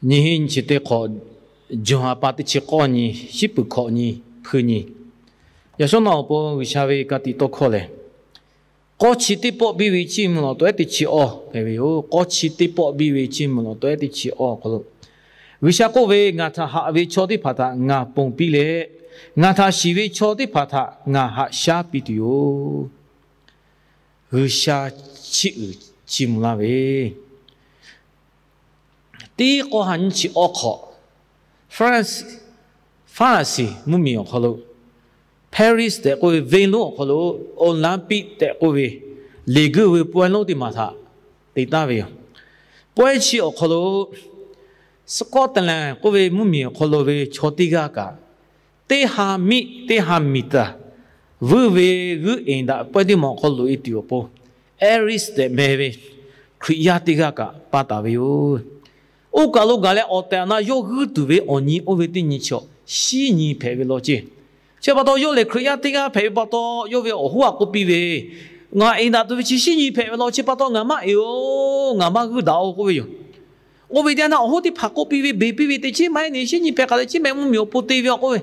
Nyiˇ hinˉ nyiˇ chi teˇ hk'awꞈ, Jawˇ ha pa teˇ chi k'awˇ nyi, shiˉ puˍ hkawꞈ nyi, hpui nyi. Yaꞈ shawˉ naw awˬ pon G'uiˬsha ve ka tiꞈ tawˇ hkawˇ lehˬ, k'awˇ chi teˇ pawˆ biˇ ve chiˇ mvuh lawˬ tawehˉ teˇ chi awˇ hpehꞈ ve yoˬ. K'awˇ chi teˇ pawˆ biˇ ve chiˇ mvuh lawˬ tawehˉ teˇ chi awˇ awˬ hk'aw lo, G'uiˬsha k'oˆ ve, Ngaˬ htaꞈ haꞈ ve chaw teˇ hpaˍ htaꞈ ngaˬ ponˬ piˇ leh, ngaˬ htaꞈ shiˍ ve chaw teˇ hpaˍ htaꞈ ngaˬ haꞈ shaˉ piˇ tuˬ yoˬ. G'uiˬsha chiˇ uiˍ chiˇ mvuh laˇ ve teˇ k'awˇ ha nyiˇ chi awˇ hk'awꞈ, Farˇ-, Farˍlaˍsiˍ mvuhˇmiˬ awˬ hk'aw lo, Paris tehꞈ k'oˆ ve venˇ lonˉ awˬ hk'aw lo, Olympic tehꞈ k'oˆ ve leˬ guiˇ ve pawehˇ lonˉ teˇ maˬ htaꞈ te taˍ ve yoˬ. Pawehˇ chi awˬ hk'aw lo, Scotland k'oˆ ve mvuhˇmiˬ awˬ hk'aw lo ve chaw teˇ g'aˇ kaꞈ, teˇ ha miˆ teˇ ha miˬ taˍ vuiˇ ve g'uiˇ eˍ daꞈ pawehˇ teˇ maˬ awˬ hk'aw loꞈ e tuˬ awˬ pon, Harris tehꞈ meh ve Hkriꞈ yaˇ teˇ g'aˇ kaꞈ pa taˍ ve yoˬ. Oˇ kaˬ lo gaˬ leh awˬ tehˬ awˬ na yawˇ g'uiˇ tuˬ ve awˬ nyi oˇ ve teˇ nyi chaw shiˉ nyi hpehꞈ ve law ceˇ. Chi pa taw yawˇ lehˬ Hkriꞈ yaˇ teˇ g'aˇ hpehꞈ ve pa taw, yawˇ ve awˬ hoˉ aꞈ k'oˆ piˇ ve, Ngaˬ eˍ daꞈ tuˬ ve chi shiˉ nyi hpehꞈ ve law, chi pa taw ngaˬ maˇ eˍ-oˬ, ngaˬ maˇ g'uiˇ daꞈ-oˬ k'oˆ ve yoˬ. Oˇ ve teˇ yanˇ awˬ hoˉ teˇ hpaˍ k'oˆ piˇ ve, beˬ piˇ ve, Teꞈ chiˉ maˇ heˆ, neˬ shiˉ nyi hpehꞈ k'ai leh chiˉ meh mvuhˇmiˬ awˬ pon te ve a k'oˆ ve.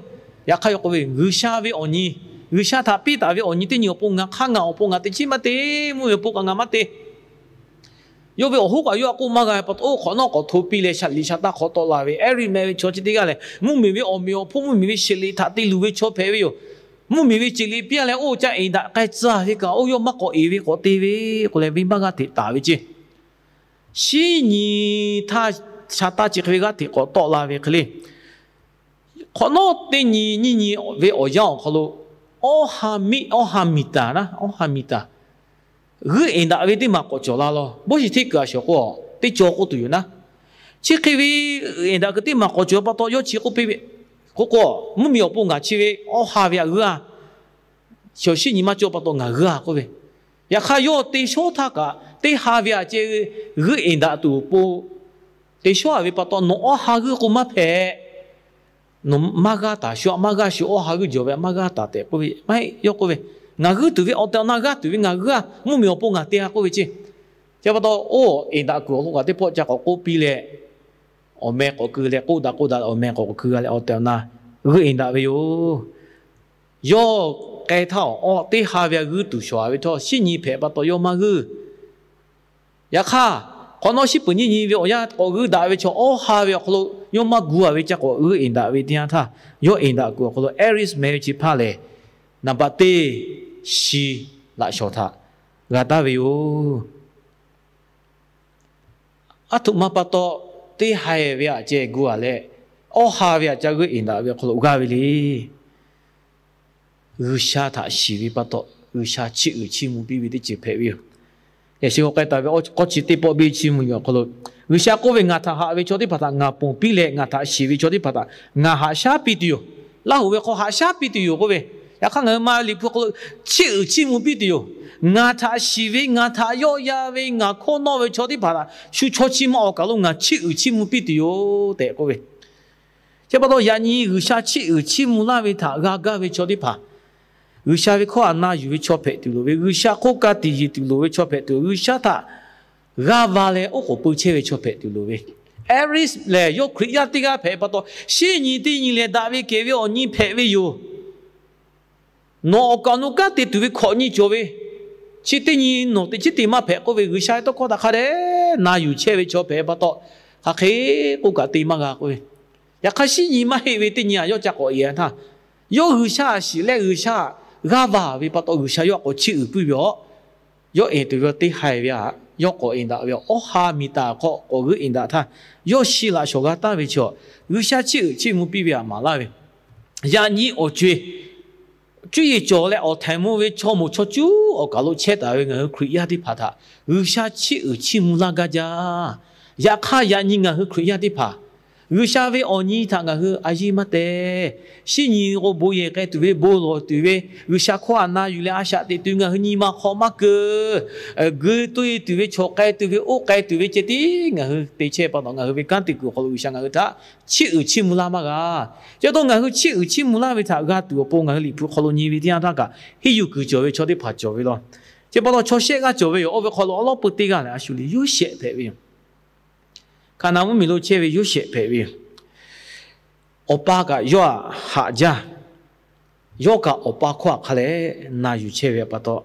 Yaꞈ hk'aˇ yawˇ k'oˆ ve, G'uiˬsha ve awˬ nyi, G'uiˬsha htaꞈ piˇ taˍ ve awˬ nyi teˇ nyi awˬ pon ngaˬ hk'aˇ ngaˬ awˬ pon ngaˬ teꞈ chiˉ maˇ te, mvuhˇmiˬ awˬ pon kaꞈ ngaˬ maˇ te. Yawˇ ve awˬ hoˉ kaꞈ yawˇ aꞈ k'oˆ maˇ g'a pa taw, oˇ hk'awꞈ nawˉ k'awꞈ hto piˇ leh shaˍ liꞈ shaˍ taˇ hk'awꞈ tawˆ la ve Harris meh ve chaw chi teˇ g'aˇ lehˬ, mvuhˇmiˬ ve awˬ meꞈ awˬ hponˇ, mvuhˇmiˬ ve sheˍ liꞈ htaꞈ te luˬ ve chaw hpehꞈ ve yoˬ. Mvuhˇmiˬ ve sheˍ liꞈ piˇ-a leh oˇ ca eˍ daꞈ k'ai tcuh ve kaꞈ, oˇ yawˇ maˇ k'awꞈ eˍ ve k'awꞈ te ve k'oˆ leh venˇbaˆ g'aˇ hteꞈ taˍ ve ceˇ. Shiˉ nyi htaˇ, sha taˇ chi hk'e ve g'aˇ hteꞈ k'awꞈ tawˆ la ve hk'e le, hk'awꞈ nawˉ teˇ nyi nyiˇ nyi ve awˬ yanˇ awˬ hk'aw lo, awˇ ha miˆ, awˇ ha miˬ taˍ naˉ, awˇ ha miˬ taˍ g'uiˇ eˍ daꞈ ve teˇ maˬ k'awꞈ cawˬ la law. Bon shiˍ hteˇ kuiˬ a shawˍ k'o, teˇ cawˬ k'oˆ tuˬ yoˬ naˉ. Chi hk'e ve eˍ daꞈ kuiˬ teˇ maˬ k'awꞈ cawˬ pa taw, yawˇ chi k'oˆ piˇ ve, k'oˆ k'o, mvuhˇmiˬ awˬ pon ngaˬ chi ve awˇ ha ve aꞈ g'uiˇ-a, shawˍ shiˉ nyi maˇ cawˬ pa taw ngaˬ g'uiˇ-a k'oˆ ve. Yaꞈ hk'aˇ yawˇ te shawˉ htaˇ kaꞈ, teˇ ha ve aꞈ ceh g'uiˇ eˍ daꞈ tuˬ awˬ pon te shawˉ-a ve pa taw, nawˬ awˇ ha g'uiˇ k'o maˇ hpehꞈ. Nawˬ maˇ g'aˇ taˍ shu, maˇ g'aˇ shu, awˇ ha g'uiˇ jawˬ ve maˇ g'aˇ taˍ tehꞈ k'oˆ ve, maˇ heˆ, yawˇ k'oˆ ve, Ngaˬ g'uiˇ tuˬ ve awˬ tehˬ awˬ na g'aˇ tuˬ ve ngaˬ g'uiˇ-a, mvuhˇmiˬ awˬ pon ngaˬ te-a k'oˆ ve ceˇ. Chi pa taw, oˇ eˍ daꞈ kuiˬ awˬ hk'oˆ kaꞈ teˇ pawˆ ca k'awꞈ k'oˆ piˇ leh, awˬ meh k'awꞈ keu leh k'oˆ daꞈ k'oˆ daꞈ, awˬ meh k'awꞈ keu g'a leh awˬ tehˬ awˬ na g'uiˇ eˍ daꞈ ve yoˬ. Yawˇ k'ai htaˇ, awˇ teˇ ha ve aꞈ g'uiˇ tuˬ shawˍ-a ve htawˇ, shiˉ nyi hpehꞈ pa taw yawˇ maˇ g'uiˇ. Yaꞈ hk'aˇ, hk'awꞈ nawˉ shiˉ peuˬ nyiˇ nyi ve awˬ yanˇ k'awꞈ g'uiˇ daꞈ ve chaw awˇ ha ve awˬ hk'aw lo yawˇ maˇ gu-a ve ca k'awꞈ g'uiˇ eˍ daꞈ ve teˇ yanˇ htaˇ, yawˇ eˍ daꞈ kuiˬ awˬ hk'aw lo Harris meh ve chi hpaˇ lehˬ, naˍ baꞈ teˇ shi laꞈ shawˍ htaꞈ g'a taˍ ve yoˬ. Aˉ htoꞈ ma pa taw, teˇ ha ve aꞈ ceh gu-a leh, awˇ ha ve aꞈ ca g'uiˇ eˍ daꞈ ve awˬ hk'aw lo g'aˇ ve le. G'uiˬsha htaꞈ shiˍ ve pa taw, G'uiˬsha chiˇ uiˍ chiˇ mvuh piˇ ve teˇ ceuˬ hpehꞈ ve yoˬ. Yaꞈ shi k'o k'ai taˍ ve k'awˇ chi teˇ pawˆ biˇ chiˇ mvuh ve awˬ hk'aw lo, G'uiˬsha k'oˆ ve, Ngaˬ htaꞈ haꞈ ve chaw teˇ hpaˍ htaꞈ ngaˬ ponˬ piˇ leh, ngaˬ htaꞈ shiˍ ve chaw teˇ hpaˍ htaꞈ ngaˬ haꞈ shaˉ piˇ tuˬ yoˬ. Laˇ hoꞈ ve hk'aw haꞈ shaˉ piˇ tuˬ yoˬ k'oˆ ve. Yaꞈ hk'aˇ ngaˬ hui ma liꞈ hpu hk'aw lo chiˇ uiˍ chiˇ mvuh piˇ tuˬ yoˬ. Ngaˬ htaꞈ shiˍ ve, ngaˬ htaꞈ yawˆ yan ve, ngaˬ hkawˇ nawˇ ve chaw teˇ hpaˍ htaꞈ shu chaw chi ma awˬ kaˬ lo ngaˬ chiˇ uiˍ chiˇ mvuh piˇ tuˬ yoˬ tehꞈ k'oˆ ve. Chi pa taw, yaꞈ nyi G'uiˬsha chiˇ uiˍ chiˇ mvuh laˇ ve htaꞈ g'a gaˇ ve chaw teˇ hpaˍ, G'uiˬsha ve hkawˇ htaꞈ na yuˬ ve chaw hpehꞈ tuˬ loˍ ve, G'uiˬsha hk'oˆ ka tiꞈ yeˬ tuˬ loˍ ve chaw hpehꞈ tuˬ, G'uiˬsha htaꞈ g'aˇ va leh oˉ k'oˍ pui chehˇ ve chaw hpehꞈ tuˬ loˍ ve. Harris lehˬ, yawˇ Hkriꞈ yaˇ teˇ g'aˇ hpehꞈ pa taw, shiˉ nyi teˇ nyi lehˬ daꞈ ve kehˬ ve awˬ nyi hpehꞈ ve yoˬ. Nawˬ awˬ kaˍ awˬ nu kanˉ te tuˬ ve hkawꞈ nyi cawˬ ve, chi teˇ nyi nawˬ teꞈ chiˉ te maˇ hpehꞈ k'oˆ ve, G'uiˬsha ve tawˇ hkawˇ htaꞈ hk'a dehꞈ na yuˬ chehˇ ve chaw hpehꞈ pa taw, hk'aˬ hk'e k'oˆ kaꞈ te maˇ g'a k'oˆ ve. Yaꞈ hk'aˇ, shiˉ nyi maˇ heˆ ve teˇ nyi aꞈ yawˇ ca k'awꞈ eˍ htaˇ, yawˇ G'uiˬsha shiˍ leh G'uiˬsha g'aˇ va ve pa taw, G'uiˬsha yawˇ htaꞈ k'awꞈ chiˇ uiˍ puiˇ ve aˬ. Yawˇ eˍ tuˬ ve teˇ haiˬ ve aꞈ yawˇ k'awꞈ eˍ daꞈ ve awˬ, awˇ ha miˬ taˍ hk'aw k'awꞈ g'uiˇ eˍ daꞈ htaˇ, yawˇ shi laꞈ shawˍ g'a taˍ ve chaw, G'uiˬsha chiˇ uiˍ chiˇ mvuh piˇ ve aꞈ maˍ laˇ ve. Yaꞈ nyi awˬ co-e, cuˇ yiˍ cawˬ leh awˬ htaiˍ mvuh ve chaw moˍ chaw cuˉ awˬ kaˬ lo chehˇ taˍ ve ngaˬ hui Hkriꞈ yaˇ teˇ hpaˍ htaꞈ G'uiˬsha chiˇ uiˍ chiˇ mvuh laˇ gaˇ jaˇ. Yaꞈ hk'aˇ, yaꞈ nyi ngaˬ hui Hkriꞈ yaˇ teˇ hpaˍ, G'uiˬsha ve awˬ nyi htaꞈ ngaˬ hui a yiˇ maˇ te. Shiˉ nyi k'o, bon yehˬ k'ai tuˬ ve, bon lawˬ tuˬ ve, G'uiˬsha hkawˇ htaꞈ na yuˬ leh a shaꞈ teꞈ tuˬ ngaˬ hui nyi ma hk'aw maˇ keu. Gui toˇ e tuˬ ve, chaw k'ai tuˬ ve, oˇ k'ai tuˬ ve ceh tiˉ ngaˬ hui te chehˇ pa taw, ngaˬ hui ve kanˉ te kuiˬ awˬ hk'aw lo G'uiˬsha ngaˬ hui htaꞈ chiˇ uiˍ chiˇ mvuh laˇ maˇ g'a. Chi pa taw, ngaˬ hui chiˇ uiˍ chiˇ mvuh laˇ ve htaꞈ g'a tuˬ awˬ pon ngaˬ hui Liꞈ hpu hk'aw lo nyi ve teˇ yanˇ htaˇ kaꞈ, henˇ yuˬ kuiˬ cawˬ ve chaw teˇ hpaˍ cawˬ ve law. Chi pa taw, chaw shehˆ g'aˇ cawˬ ve yoˬ. Oˇ ve hk'aw lo awˬ lawˉ peu teˇ g'aˇ lehˬ, a shu le Yoˇsehꞈ hpehꞈ ve yoˬ. Hkaˍnanˍ mvuhˇmiˬ lo chehˇ ve Yoˇsehꞈ hpehꞈ ve yoˬ. Awˬ pa kaꞈ yawˇ htaꞈ haꞈ jaˇ. Yawˇ kaꞈ awˬ pa hkawˇ htaꞈ hk'a leh na yuˬ chehˇ ve pa taw,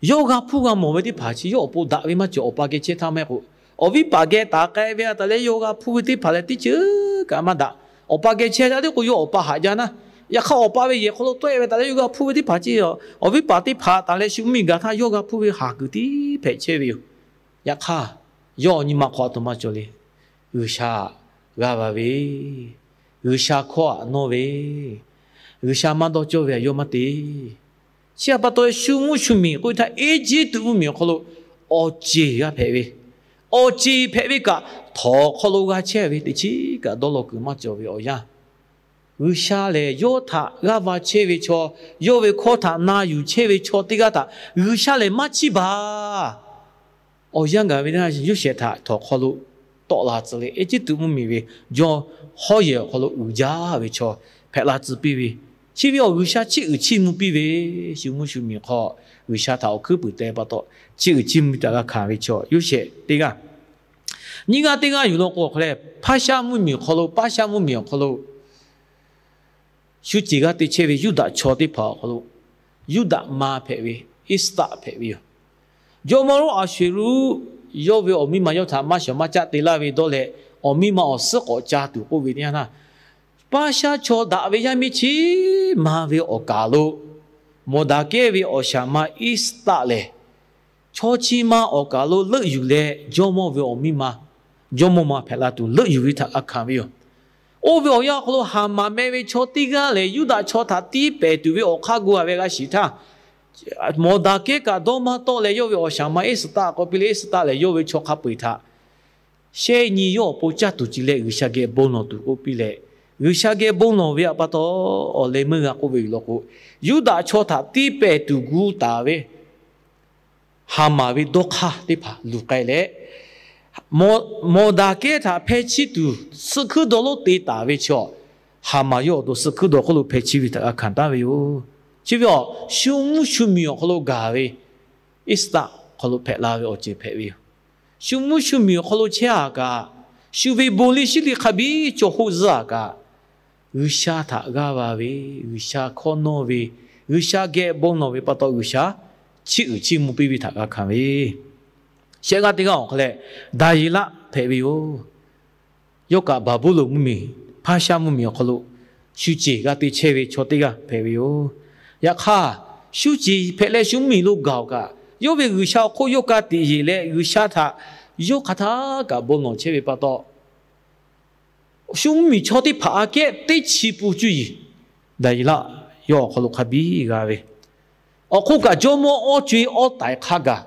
yawˇ g'a hpuˇ g'a mawˬ ve teˇ hpaˍ chi yawˇ awˬ pon daꞈ ve maˇ cawˬ. Awˬ pa geh chehˇ htaˇ maˇ heˆ k'o, awˬ viˉ paˍ geh taˍ k'ai ve a taˍ leh yawˇ g'a hpuˇ ve teˇ hpaˍ leh teˇ ceuˬ kaꞈ maˇ daꞈ. Awˬ pa geh chehˇ htaˇ tiˉ k'o yawˇ awˬ pa haꞈ jaˇ naˉ. Yaꞈ hk'aˇ awˬ pa ve yehˬ hk'aw lo tawˆ-e ve taˍ leh yawˇ g'a hpuˇ ve teˇ hpaˍ chi, awˬ viˉ paˍ teˇ hpaˍ taˍ leh shu mvuhˇmiˬ gaˬ htaˇ yawˇ g'a hpuˇ ve haˍ kuiˬ tiˉ hpehꞈ chehˇ ve yoˬ. Yaꞈ hk'aˇ, yawˇ nyi ma hk'aw a htoꞈ ma cawˬ le. G'uiˬsha g'aˇ va ve, G'uiˬsha hkawˇ htaꞈ nawˇ ve, G'uiˬsha maˇ dawˇ cawˇ ve htaꞈ yawˇ maˇ te. Chi htaꞈ pa taw shu mvuhˇ shu miˬ k'oˆ htaˇ, Eˇjiˇtuꞈ mvuhˇmiˬ awˬ hk'aw lo awˬ ceˬ g'a hpehꞈ ve, awˬ ceˬ hpehꞈ ve kaꞈ htawnˍ hk'aw lo g'a chehˇ ve teˇ chiˉ kaꞈ dawˇ law kuiˬ maˇ cawˬ ve awˬ yanˇ, G'uiˬsha lehˬ yawˇ htaꞈ g'aˇ va chehˇ ve chaw, yawˇ ve hkawˇ htaꞈ na yuˬ chehˇ ve chaw teˇ g'aˇ htaꞈ G'uiˬsha lehˬ maˇ chiˇ baˬ. Awˬ yanˇ gaˬ ve teˇ yanˇ Yoˇsehꞈ htaꞈ htawnˍ hk'aw lo tawˆ la tcuh leh, Eˇjiˇtuꞈ mvuhˇmiˬ ve jawˇ hawˉ yehˬ awˬ hk'aw lo uiˍ jaˇ ve chaw hpehꞈ la tcuh piˇ ve, chi ve awˬ G'uiˬsha chiˇ uiˍ chiˇ mvuh piˇ ve, shu mvuhˇ shu miˬ hk'aw G'uiˬsha htaꞈ awˬ hkuiˉ puiˍ te pa taw, chiˇ uiˍ chiˇ mvuh htaꞈ g'a hkanˍ ve chaw Yoˇsehꞈ teˇ g'aˇ. Nyiˇ g'aˇ teˇ g'aˇ yuˬ law k'o awˬ hk'aw leh, Hpaˇshaˇ mvuhˇmiˬ awˬ hk'aw lo, Paˇshaˇ mvuhˇmiˬ awˬ hk'aw lo shu ceˬ g'a te chehˇ ve Yuˇdaꞈ chaw teˇ hpaˍ awˬ hk'aw lo, Yuˇdaꞈ ma hpehꞈ ve Iˉsaˍtaˆ hpehꞈ ve yoˬ. Jawˇmawˇ lonˉ Aˍsuˍruˆ yawˇ ve awˬ miˇ ma yawˇ htaꞈ maˇ shawˍ maˇ caˆ te laˇ ve dawˇ leh, awˬ miˇ ma awˬ suhˉ k'awꞈ ca tuˬ k'oˆ ve teˇ yanˇ htaˇ, Paˇshaˇ chaw daꞈ ve yaˇ miˇ chi ma ve awˬ kaˍ lo Mawˬdaˍkehˇ ve awˬ shaˍ ma Iˉsaˍtaˆ lehˬ, chaw chi ma awˬ kaˍ lo leuˆ yuˬ leh jawˇmawˇ ve awˬ miˇ ma, jawˇmawˇ ma hpehꞈ la tuˬ leuˆ yuˬ ve htaꞈ g'a hkanˍ ve yoˬ. Oˇ ve awˬ yanˇ awˬ hk'aw lo Haˍmaˍ meh ve chaw teˇ g'aˇ lehˬ, Yuˇdaꞈ chaw htaꞈ tiˉ pehˍ tuˬ ve awˬ hk'aˇ gu a ve g'a shiˍ htaˇ, Mawˬdaˍkehˇ kaꞈ dawˇ maˇ tawˆ leh yawˇ ve awˬ shaˍ ma Iˉsaˍtaˆ k'awꞈ piˇ leh, Iˉsaˍtaˆ lehˬ yawˇ ve chaw hk'a peu-eˬ htaꞈ shehˆ nyi yawˇ awˬ pon caˇ tuˬ ci leh G'uiˬsha geh bon lawˬ tuˬ k'oˆ piˇ leh, G'uiˬsha geh bon lawˬ ve htaꞈ pa taw, awˬ leh meuˇ g'a k'oˆ ve yoˬ law k'o, Yuˇdaꞈ chaw htaꞈ tiˉ pehˍ tuˬ gu taˍ ve Haˍmaˍ ve dawˇ hk'aˇ teˇ hpaˍ luˬ k'ai leh, Mawˬdaˍkehˇ htaꞈ hpeh chiˇ tuˬ suh hkuiˉ dawˇ lonˉ te taˍ ve chaw, Haˍmaˍ yawˇ awˬ to suh hkuiˉ dawˇ hk'oˆ lo hpeh chiˇ ve htaꞈ g'a hkanˍ taˍ ve yoˬ. Chi ve awˬ shu mvuhˇ shu miˬ awˬ hk'aw lo gaˬ ve Iˉsaˍtaˆ awˬ hk'aw lo hpehꞈ la ve awˬ ceuˬ hpehꞈ ve yoˬ. Shu mvuhˇ shu miˬ awˬ hk'aw lo chehˇ a kaꞈ, shu ve bon liˇ shiˉ liˇ hk'a biˇ cawˬ hoˆ zuhˇ a kaꞈ, G'uiˬsha htaꞈ g'aˇ va ve, G'uiˬsha hkawˇ nawˇ ve, G'uiˬsha geh bon lawˬ ve pa taw G'uiˬsha chiˇ uiˍ chiˇ mvuh piˇ ve htaꞈ g'a hkanˍ ve. Shehˆ g'aˇ teˇ g'aˇ awˬ hk'aw leh, Daˍyeˍlaˆ hpehꞈ ve yoˬ. Yawˇ kaꞈ Baˍbuˍlonˍ mvuhˇmiˬ, Hpaˇshaˇ mvuhˇmiˬ awˬ hk'aw lo shu ceˬ g'a te chehˇ ve chaw teˇ g'aˇ hpehꞈ ve yoˬ. Yaꞈ hk'aˇ, shu ceˬ hpehꞈ leh shu mvuhˇmiˬ lo gaˬ-oˬ kaꞈ, yawˇ ve G'uiˬsha awˬ hk'oˆ yawˇ ka tiꞈ yeˬ leh G'uiˬsha htaꞈ yawˇ hk'aˬ htaˇ kaꞈ bon lawˬ chehˇ ve pa taw, shu mvuhˇmiˬ chaw teˇ hpaˍ aꞈ kehˉ teˇ chi pun cuˇ yiˍ Daˍyeˍlaˆ yawˇ awˬ hk'aw lo hk'a biˇ g'a ve. Awˬ hk'oˆ kaꞈ jawˇmawˇ awˇ co-e awˇ taiˍ hk'a gaˬ,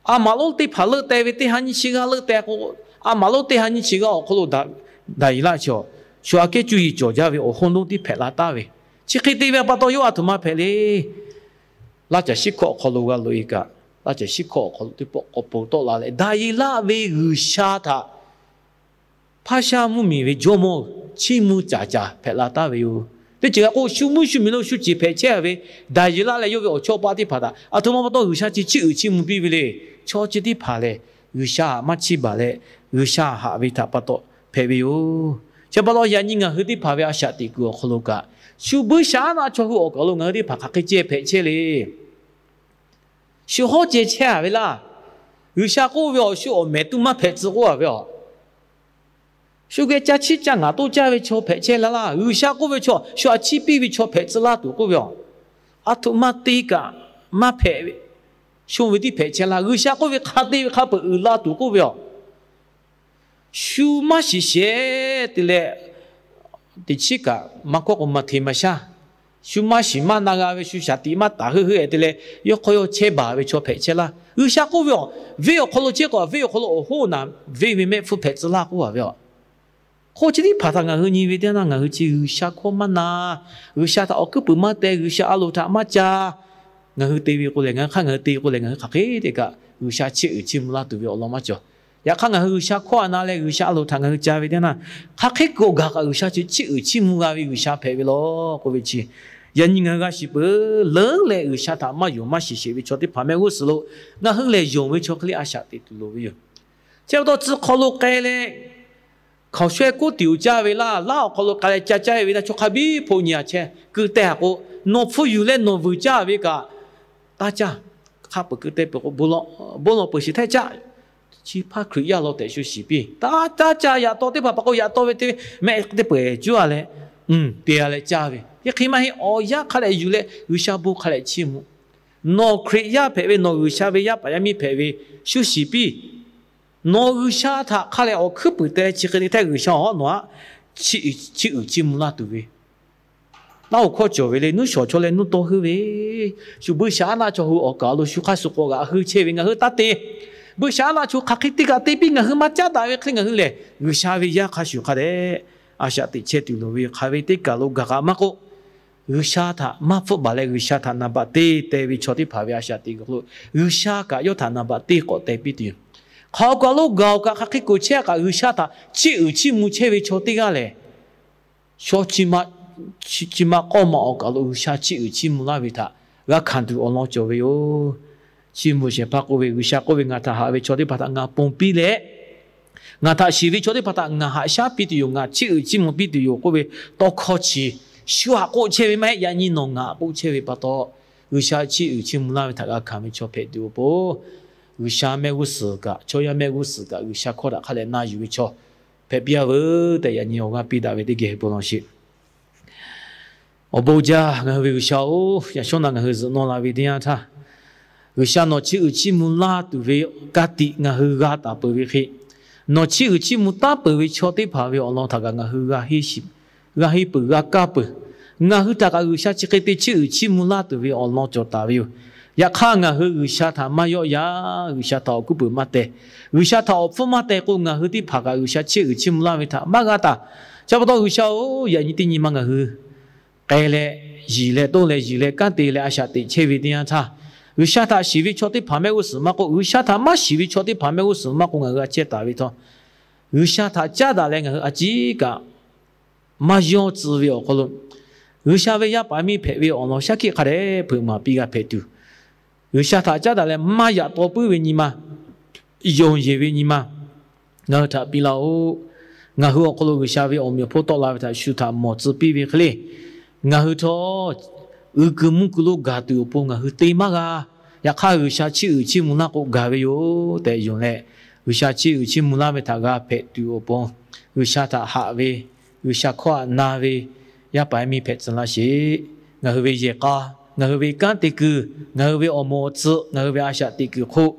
a maˍ lonˉ teˇ hpaˍ leuˆ teh ve teˇ ha nyiˇ chi g'aˇ leuˆ teh k'o, a maˍ lonˉ teˇ ha nyiˇ chi g'aˇ awˬ hk'aw lo Daˍyeˍlaˆ chi, shu aꞈ kehˉ cuˇ yiˍ cawˬ jaˇ ve awˬ hoˇ lonˉ tiˉ hpehꞈ la taˍ ve. Chi hk'e te ve pa taw yawˇ a htoꞈ ma hpehꞈ le. Laˇ caˬ shiˉ hkawˇ awˬ hk'aw lo g'a loꞈ-e kaꞈ, laˇ caˬ shiˉ hkawˇ awˬ hk'aw lo teˇ pawˆ k'awꞈ po tawˆ la leh, Daˍyeˍlaˆ ve G'uiˬsha htaꞈ Hpaˇshaˇ mvuhˇmiˬ ve jawˇmawˇ chiˇ mvuh caˍ caˍ hpehꞈ la taˍ ve yoˬ. Teˇ ceuˬ g'a k'o, shu mvuhˇ shu miˬ lo shu ceˬ hpehꞈ chehˇ ve Daˍyeˍlaˆ leh yawˇ ve awˬ chawˇ paˆ teˇ hpaˍ htaꞈ a htoꞈ ma pa taw G'uiˬsha chi chiˇ uiˍ chiˇ mvuh piˇ ve le. Chaw chi teˇ hpaˍ lehˬ, G'uiˬsha htaꞈ maˇ chiˇ baˬ leh, G'uiˬsha haꞈ ve htaꞈ pa taw hpehꞈ ve yoˬ. Chi pa taw yaꞈ nyi ngaˬ hui teˇ hpaˍ ve a shaꞈ teꞈ kuiˬ awˬ hk'aw lo kaꞈ, shu buiˇshaˆaˉnaˆ chaw hui awˬ kaˬ lo ngaˬ hui teˇ hpaˍ hk'aˬ hk'e ceh hpehꞈ chehˇ le. Shu hawˉ ceh chehˇ a ve laˇ. G'uiˬsha k'oˆ ve awˬ shu awˬ mehˍ tuˇ maˇ hpehꞈ tcuh k'oˆ a ve a. Shu geh ca chiˇ ca ngaˍ toˇ caˇ ve chaw hpehꞈ chehˇ la laˇ. G'uiˬsha k'oˆ ve chaw shu aꞈ chiˇ piˇ ve chaw hpehꞈ tcuh laˇ tuˬ k'oˆ ve a. A htoꞈ ma te kaꞈ maˇ hpehꞈ ve, shonˇ ve tiˉ hpehꞈ chehˇ laˇ. G'uiˬsha k'oˆ ve hk'a te ve hk'a peuˬ uiˍ la tuˬ k'oˆ ve a. Shu maˇ shiˍ shehˍ te leh, teꞈ chiˉ kaꞈ maˇ kawˆ k'o maˇ hteˇ maˇ shaˉ. Shu maˇ shiˍ maˇ na g'a ve shu shaˍ tiꞈ maˇ taˍ heuˆ heuˆ-e te leh, yawˇ hk'aw yawˇ chehˇ baˬ ve chaw hpehꞈ chehˇ laˇ. G'uiˬsha k'oˆ ve a, venˇ awˬ hk'aw lo chehˇ k'o, venˇ awˬ hk'aw lo awˬ hoˉ naˍ venˇ ve mehˆ hpfuhˇ hpehꞈ tcuh laˇ k'oˆ a ve a. Hk'oˆ chi teˇ hpaˍ htaꞈ ngaˬ hui nyi ve teˇ yanˇ, ngaˬ hui chi G'uiˬsha hkawˇ maˇ na, G'uiˬsha htaꞈ awˬ hkuiˉ puiˍ maˇ teh, G'uiˬsha a loˍ htaꞈ maˇ ca. Ngaˬ hui te ve k'o lehˬ, ngaˬ hui hk'aˇ ngaˬ hui te ve k'o lehˬ, ngaˬ hui hk'aˬ hk'e te kaꞈ G'uiˬsha chiˇ uiˍ chiˇ mvuh laˇ tuˬ ve awˬ lawn maˇ cawˬ. Yaꞈ hk'aˇ ngaˬ hui G'uiˬsha hkawˇ a na leh G'uiˬsha a loˍ htaꞈ ngaˬ hui ca ve teˇ yanˇ, hk'aˬ hk'e kuiˬ awˬ gaˬ kaꞈ G'uiˬsha chi chiˇ uiˍ chiˇ mvuh g'a ve G'uiˬsha hpehꞈ ve laˬ k'oˆ ve chi. Yaꞈ nyi ngaˬ hui g'a shiˍ peuˬ leuˉ leh G'uiˬsha htaꞈ maˇ yonˍ maˇ shiˍ sheˍ ve chaw teˇ hpaˍ mehˆ g'uˇ suhˍ lo ngaˬ hui lehˬ yonˍ ve chaw hk'e le a shaꞈ teꞈ tuˬ loˍ ve yoˬ. Chi pa taw tcuh hk'aw lo k'ai leh, hkaoˍ shawehˇ k'oˆ tiꞈ uiˍ caˇ ve laˇ, laˇ awˬ hk'aw lo k'ai leh ca caˇ ve naˇ chaw hk'a biˇ hpoˆ nyi a chehˇ. Keu teh htaꞈ k'o, nawˬ hpfuhˇ yuˬ leh nawˬ vuiˬ caˇ ve kaꞈ taˇ caˇ. Hk'a peuˬ keu teh peuˬ k'o, bon lawˬ peuˬ shiˍ hteˇ caˇ. Chi hpaˇ Hkriꞈ yaˇ law tehꞈ shu shiˍ piˇ. Taˇ caˇ, caˇ yaꞈ taw teˇ hpaˍ pa k'o yaꞈ taw ve te ve mehˆ teˇ peu-eˬ cuˉ a leh, te a leh caˇ ve. Yaꞈ hk'e maˇ heˆ, awˬ yanˇ hk'a leh yuˬ leh G'uiˬsha bon hk'a leh chiˇ mvuh. Nawˬ Hkriꞈ yaˇ hpehꞈ ve, nawˬ G'uiˬsha ve yaˇ paˍ yaˇ miˇ hpehꞈ ve, shu shiˍ piˇ. Nawˬ G'uiˬsha htaꞈ hk'a leh awˬ hkuiˉ puiˍ te leh chi hk'e te hteˇ G'uiˬsha awˬ nawˬ aꞈ chiˇ uiˍ chiˇ mvuh laˇ tuˬ ve, taˇ oˬ hkawˇ cawˬ ve le. Nuˇ shawˍ chaw leh nuˇ tawˇ heuˆ ve, shu buiˇshaˆaˉnaˆ chaw hui awˬ kaˬ lo shu hk'aˇ suh k'awꞈ g'aꞈ hui chehˇ ve ngaˬ hui taˇ te. Buiˇshaˆaˉnaˆ chaw hk'aˬ hk'e te kaꞈ te piˇ, ngaˬ hui maˇ caˉ daꞈ ve hk'e ngaˬ hui lehˬ, G'uiˬsha ve yaˇ hk'a shuˍ hk'a dehꞈ a shaꞈ teꞈ chehˇ tuˬ loˍ ve yoˬ. Hk'aˬ ve teˇ kaˬ lo gaˬ kaꞈ maˇ k'oˆ, G'uiˬsha htaꞈ maˇ hpfuhˆ baˬ leh G'uiˬsha htaꞈ naˍ baꞈ te teh ve chaw teˇ hpaˍ ve a shaꞈ teꞈ kuiˬ hk'aw lo G'uiˬsha kaꞈ yawˇ htaꞈ naˍ baꞈ te k'awꞈ teh piˇ tuˬ yoˬ. Hk'aˬ awˬ kaˬ lo gaˬ awˬ kaꞈ hk'aˬ hk'e k'oˬ chehˇ kaꞈ G'uiˬsha htaꞈ chiˇ uiˍ chiˇ mvuh chehˇ ve chaw teˇ g'aˇ lehˬ, shaw chi ma k'awˇ ma awˬ kaˬ lo G'uiˬsha chiˇ uiˍ chiˇ mvuh laˇ ve htaꞈ g'a hkanˍ tuˬ awˬ lawn cawˬ ve yoˬ. Chiˇ mvuh shehˍ hpaˇ k'oˆ ve, G'uiˬsha k'oˆ ve, Ngaˬ htaꞈ haꞈ ve chaw teˇ hpaˍ htaꞈ ngaˬ ponˬ piˇ leh, ngaˬ htaꞈ shiˍ ve chaw teˇ hpaˍ htaꞈ ngaˬ haꞈ shaˉ piˇ tuˬ yoˬ, ngaˬ chiˇ uiˍ chiˇ mvuh piˇ tuˬ yoˬ k'oˆ ve tawˇ hkawˇ chi shu htaꞈ k'oˆ chehˇ ve maˇ heˆ. Yaꞈ nyi nawˬ ngaˬ k'oˆ chehˇ ve pa taw, G'uiˬsha chiˇ uiˍ chiˇ mvuh laˇ ve htaꞈ g'a hkanˍ ve chaw hpehꞈ tuˬ awˬ pon, G'uiˬsha mehˆ g'uˇ suhˍ kaꞈ, chaw yaˇ mehˆ g'uˇ suhˍ kaꞈ G'uiˬsha hkawˇ htaꞈ hk'a leh na yuˬ ve chaw hpehꞈ piˇ a veuˬ tehꞈ yaꞈ nyi awˬ g'aˇ piˇ daꞈ ve teˇ geh bon lawˬ sheˍ. Awˬ bon jaˇ, ngaˬ hui ve G'uiˬsha-oˬ, yaꞈ shawˉ naꞈ ngaˬ hui zuhꞈ nawˇ la ve teˇ yanˇ htaˇ, G'uiˬsha nawˬ chiˇ uiˍ chiˇ mvuh laˇ tuˬ ve ka tiꞈ ngaˬ hui g'a taˍ peuˬ ve hk'e, nawˬ chiˇ uiˍ chiˇ mvuh taˉ peuˬ ve chaw teˇ hpaˍ ve awˬ lawn htaꞈ kaꞈ ngaˬ hui g'a henˇ peuˬ g'a kaˇ peuˬ. Ngaˬ hui htaꞈ kaꞈ G'uiˬsha chi hk'e te chiˇ uiˍ chiˇ mvuh laˇ tuˬ ve awˬ lawn cawˬ taˍ ve yoˬ. Yaꞈ hk'aˇ ngaˬ hui G'uiˬsha htaꞈ maˇ yawˆ yan, G'uiˬsha htaꞈ awˬ hkuiˉ puiˍ maˇ teh, G'uiˬsha htaꞈ awˬ hpfuhˇ maˇ teh k'o, ngaˬ hui teˇ hpaˍ kaꞈ G'uiˬsha chiˇ uiˍ chiˇ mvuh laˇ ve htaꞈ maˇ g'a taˍ. Chi pa taw G'uiˬsha-oˬ, yaꞈ nyi teˇ nyi ma ngaˬ hui k'ai leh, yiˬ leh, toˇ leh, yiˬ leh, kanˉ te leh a shaꞈ teꞈ chehˇ ve teˇ yanˇ htaˇ, G'uiˬsha htaꞈ shiˍ ve chaw teˇ hpaˍ mehˆ g'uˇ suhˍ maˇ k'oˆ, G'uiˬsha htaꞈ maˇ shiˍ ve chaw teˇ hpaˍ mehˆ g'uˇ suhˍ maˇ k'oˆ, ngaˬ hui a chehˇ taˍ ve htawˇ, G'uiˬsha htaꞈ caˉ daꞈ leh ngaˬ hui a ciˉ kaꞈ maˇ yawˇ tcuh ve awˬ hk'aw lo, G'uiˬsha ve yaˇ paˍ miˇ hpehꞈ ve awˬ lawn shaˉ hkiˆ hk'a dehꞈ hpeuꞈ maˍ piˇ g'a hpehꞈ tuˬ, G'uiˬsha htaꞈ caˉ daꞈ leh maˇ yaꞈ taw puiˉ ve nyi ma, yonˍ yeˬ ve nyi ma ngaˬ hui htaꞈ piˇ laˇ-oˆ. Ngaˬ hui awˬ hk'aw lo G'uiˬsha ve awˬ meꞈ awˬ hponˇ tawˆ la ve htaꞈ shu htaꞈ mawˬ tcuh piˇ ve hk'e le, ngaˬ hui htawˇ uiˍ kuiˬ mvuh kuiˬ lo gaˬ tuˬ awˬ pon ngaˬ hui te maˇ g'a. Yaꞈ hk'aˇ G'uiˬsha chiˇ uiˍ chiˇ mvuh laˇ k'o gaˬ ve yoˬ tehꞈ yonˍ leh, G'uiˬsha chiˇ uiˍ chiˇ mvuh laˇ ve htaꞈ g'a hpehꞈ tuˬ awˬ pon, G'uiˬsha htaꞈ haꞈ ve, G'uiˬsha hkawˇ htaꞈ na ve yaˇ paˍ yaˇ miˇ hpehꞈ tcuh laˇ sheˍ. Ngaˬ hui ve yehˬ k'a, ngaˬ hui ve kanˉ te kuiˬ, ngaˬ hui ve awˬ moˍ awˬ tcuh, ngaˬ hui ve a shaꞈ teꞈ kuiˬ hk'oˆ,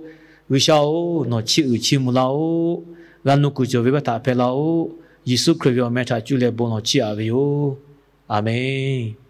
G'uiˬsha-oˬ, nawˬ chiˇ uiˍ chiˇ mvuh laˇ-oˆ. G'a nuˇ kuiˬ cawˬ ve vaˇ htaꞈ hpehꞈ laˇ-oˆ. Yeˍsuˆ Hkriꞈ ve awˬ meh htaꞈ cuˇ leh bon lawˬ chiˇ aꞈ ve yoˬ. Aˬmenˍ.